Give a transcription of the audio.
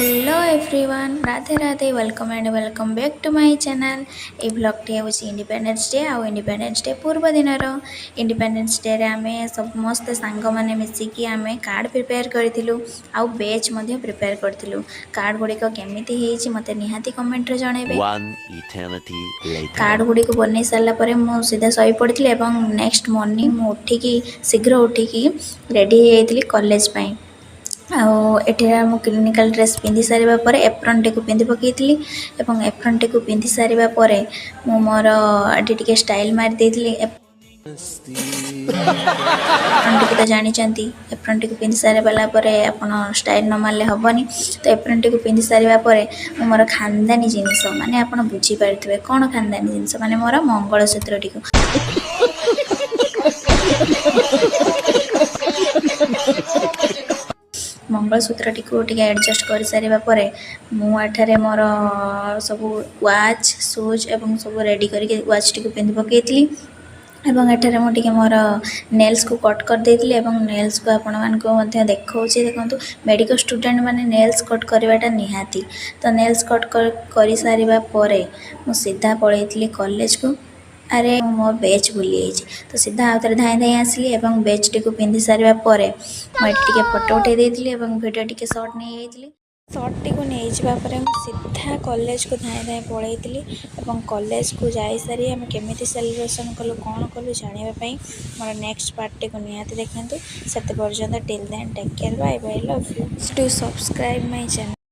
Hello everyone, Radhe Radhe. Welcome and welcome back to my channel. ଏଇ ବ୍ଲଗ୍ଟି ହେଉଛି independence day ଆଉ independence day ପୂର୍ବ ଦିନର। ଇଣ୍ଡିପେଣ୍ଡେନ୍ସ ଡେରେ ଆମେ ସମସ୍ତେ ସାଙ୍ଗମାନେ ମିଶିକି ଆମେ କାର୍ଡ଼ ପ୍ରିପେୟାର କରିଥିଲୁ ଆଉ ବେଜ୍ ମଧ୍ୟ ପ୍ରିପେୟାର କରିଥିଲୁ। କାର୍ଡ଼ ଗୁଡ଼ିକ କେମିତି ହେଇଛି, ମୋତେ ନିହାତି କମେଣ୍ଟରେ ଜଣାଇବେ। One eternity later. Card ଗୁଡ଼ିକୁ ବନେଇ ସାରିଲା ପରେ ମୁଁ ସିଧା ଶୋଇ ପଡ଼ିଥିଲି ଏବଂ ନେକ୍ସଟ ମର୍ଣ୍ଣିଂ ମୁଁ ଉଠିକି, ଶୀଘ୍ର ଉଠିକି ରେଡ଼ି ହେଇଯାଇଥିଲି କଲେଜ ପାଇଁ। ଆଉ ଏଠାରେ ମୁଁ କ୍ଲିନିକାଲ ଡ୍ରେସ୍ ପିନ୍ଧି ସାରିବା ପରେ ଏପ୍ରନ୍ଟିକୁ ପିନ୍ଧି ପକାଇଥିଲି ଏବଂ ଏପ୍ରନ୍ଟିକୁ ପିନ୍ଧି ସାରିବା ପରେ ମୁଁ ମୋର ଏଠି ଟିକେ ଷ୍ଟାଇଲ୍ ମାରି ଦେଇଥିଲି। ଏପ୍ରନ୍ଟିକୁ ତ ଜାଣିଛନ୍ତି, ଏପ୍ରନ୍ଟିକୁ ପିନ୍ଧି ସାରିଲା ପରେ ଆପଣ ଷ୍ଟାଇଲ୍ ନ ମାରିଲେ ହେବନି। ତ ଏପ୍ରନ୍ଟିକୁ ପିନ୍ଧି ସାରିବା ପରେ ମୁଁ ମୋର ଖାନଦାନୀ ଜିନିଷ, ମାନେ ଆପଣ ବୁଝିପାରୁଥିବେ କ'ଣ ଖାନଦାନୀ ଜିନିଷ, ମାନେ ମୋର ମଙ୍ଗଳସୂତ୍ରଟିକୁ ଟିକେ ଆଡ଼ଜଷ୍ଟ କରିସାରିବା ପରେ ମୁଁ ଏଠାରେ ମୋର ସବୁ ୱାଚ୍, ସୁଜ୍ ଏବଂ ସବୁ ରେଡ଼ି କରିକି ୱାଚ୍ଟିକୁ ପିନ୍ଧି ପକାଇଥିଲି ଏବଂ ଏଠାରେ ମୁଁ ଟିକେ ମୋର ନେଲ୍ସକୁ କଟ୍ କରିଦେଇଥିଲି ଏବଂ ନେଲ୍ସକୁ ଆପଣମାନଙ୍କୁ ମଧ୍ୟ ଦେଖାଉଛି। ଦେଖନ୍ତୁ, ମେଡ଼ିକାଲ ଷ୍ଟୁଡ଼େଣ୍ଟ ମାନେ ନେଲ୍ସ କଟ୍ କରିବାଟା ନିହାତି। ତ ନେଲ୍ସ କଟ୍ କରିସାରିବା ପରେ ମୁଁ ସିଧା ପଳେଇଥିଲି କଲେଜକୁ। ଆରେ, ମୁଁ ମୋ ବେଜ୍ ଭୁଲି ଯାଇଛି। ତ ସିଧା ଆଉ ଥରେ ଧାଇଁ ଧାଇଁ ଆସିଲି ଏବଂ ବେଜ୍ଟିକୁ ପିନ୍ଧି ସାରିବା ପରେ ମୁଁ ଏଠି ଟିକେ ଫଟୋ ଉଠାଇ ଦେଇଥିଲି ଏବଂ ଭିଡ଼ିଓ ଟିକେ ସର୍ଟ ନେଇଯାଇଥିଲି। ସର୍ଟଟିକୁ ନେଇଯିବା ପରେ ମୁଁ ସିଧା କଲେଜକୁ ଧାଇଁ ଧାଇଁ ପଳେଇଥିଲି ଏବଂ କଲେଜକୁ ଯାଇସାରି ଆମେ କେମିତି ସେଲିବ୍ରେସନ୍ କଲୁ, କ'ଣ କଲୁ, ଜାଣିବା ପାଇଁ ମୋର ନେକ୍ସଟ ପାର୍ଟଟିକୁ ନିହାତି ଦେଖନ୍ତୁ। ସେତେ ପର୍ଯ୍ୟନ୍ତ, till then, take care, bye bye, love you, do subscribe my channel.